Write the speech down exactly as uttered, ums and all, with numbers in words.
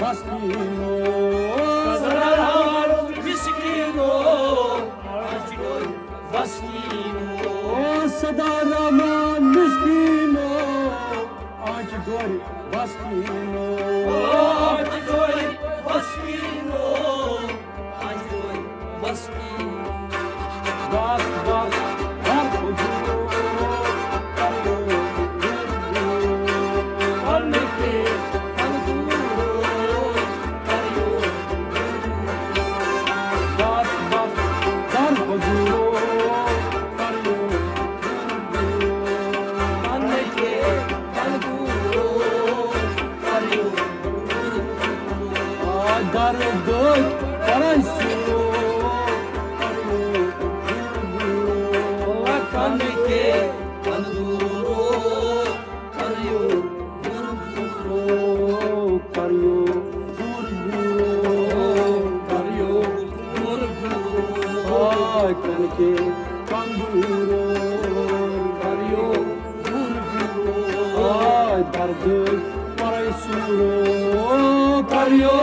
مسکینو، سزا رحمان مسکینو، آج کوئی مسکینو۔ او سزا رحمان مسکینو، آج کوئی مسکینو۔ آج کوئی مسکینو، آج کوئی مسکینو۔ بس بس، ہر کجھو، کرو، کرنے کے، کرو، بس بس، ہر کجھو، کرو، کرنے کے، کرو، کرو۔ آ، درد کرن شروع، کرو، کرنے کے، کرو، کرو، کرو، کرو، کرنے کے، کرو، کرو، آ، درد پرے سورو، پریو